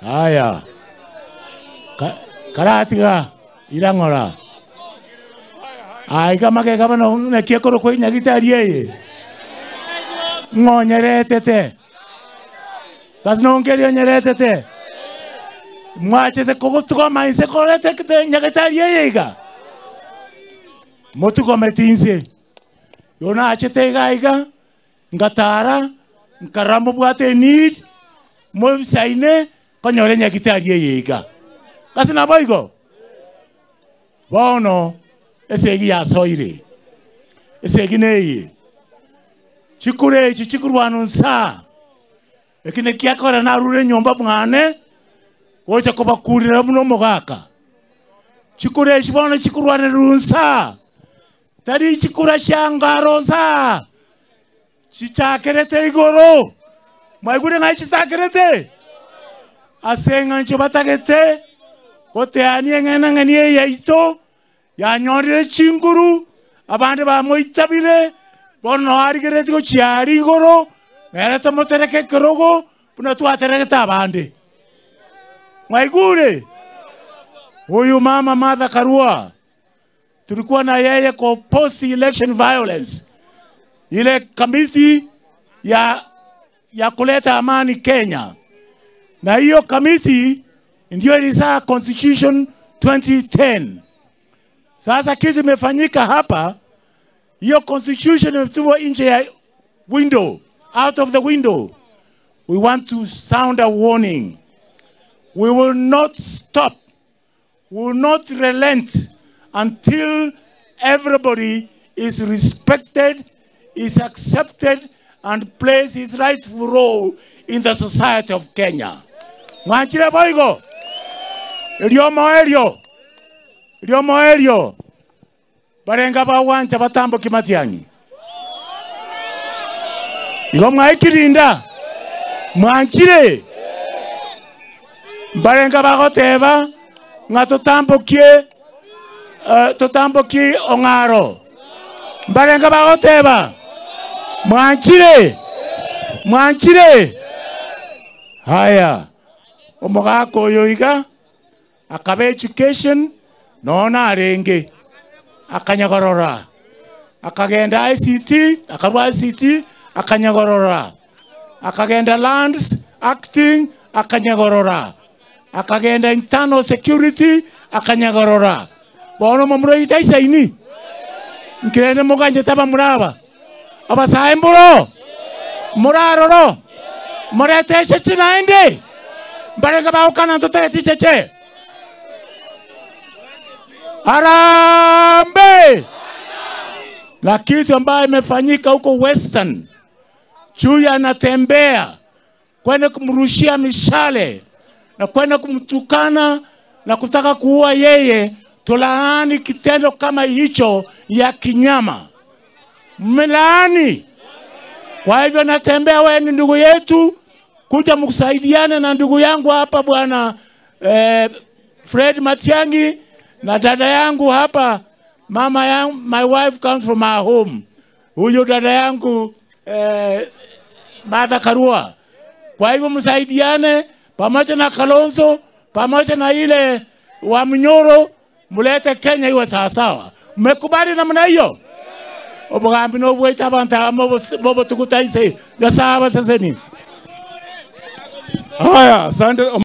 Haya. Karatiga ira ng'ora. Aiga magega bono naki ekorokwa enyagitari eye. Ng'onyeretete. Gasi nonke eria onyeretete. Mwachete kogotugoma inse korete nyagetari eye iga. Motugometi inse. Igo nachete iga iga, ngatara, nkarora mobwate eneed, mobisaine, konyora enyagitari eye iga. Gose naboigo? Bono esegi yasoire, esegi neye, chikura echi chikorwana nsaa, eki naki akora narure enyomba mwane, gocha kobakurera buna omogaka. Chikura echi bono chikorwanerwa nsaa, tari chikura chia ngaro nsaa, chichakerete igoro. Mwaigure ng'ai chichakerete? Ase eng'encho batagete goteania eng'enang'eni eye yaito, yanyorire chinguru, abande bamoitabire, bono noo arigereretie gochia aria igoro, nere tomotereke ekerogo buna twateregete abande. Mwaigure? Huyu mama Martha Karua tulikuwa na yeye kwa post election violence, ile kamiti ya kuleta amani Kenya, na hiyo kamiti ndio ilizaa Constitution 2010. Sasa kitu imefanyika hapa, hiyo constitution imetupwa nje ya window, out of the window. We want to sound a warning. We will not stop. We will not relent until everybody is respected, is accepted, and plays his rightful role in the society of Kenya. Mwanchire boigo? Erio moerio. Erio moerio. Barenga bagwancha batamboki matiang'i. Igo mwaikirinda. Mwanchire. Barenga bagoteba ng'a totambokie, totambokie ong'aro. Barenga bagoteba mwanchire. Mwanchire. Haya. Omogaka oyo iga akaba education noona arenge akanyagorora akagenda ICT akarwa ICT akanyagorora akagenda lands acting akanyagorora akagenda internal security akanyagorora bono momuro isaini nkirende moganchete abamura abasae mboro moraroro morete echeche naende mbarenge bagokana ntotereti echeche. Harambee! Na kitu ambayo imefanyika huko Western, chui anatembea kwenda kumrushia mishale na kwenda kumtukana na kutaka kuua yeye. Tulaani kitendo kama hicho ya kinyama. Mmelaani. Kwa hivyo natembea, wewe ni ndugu yetu, kuja mkusaidiane na ndugu yangu hapa bwana Fred Matiang'i na dada yangu hapa, mama yangu, my wife comes from our home. Huyo dada yangu Martha Karua. Kwa hivyo msaidiane pamoja na Kalonzo, pamoja na ile wa Munyoro, mulete Kenya iwe sawa sawa. Mmekubali namna hiyo? Obugambi nobwecha abantu bobo tukutaise. Nyasaye abaseseni. Haya, asante.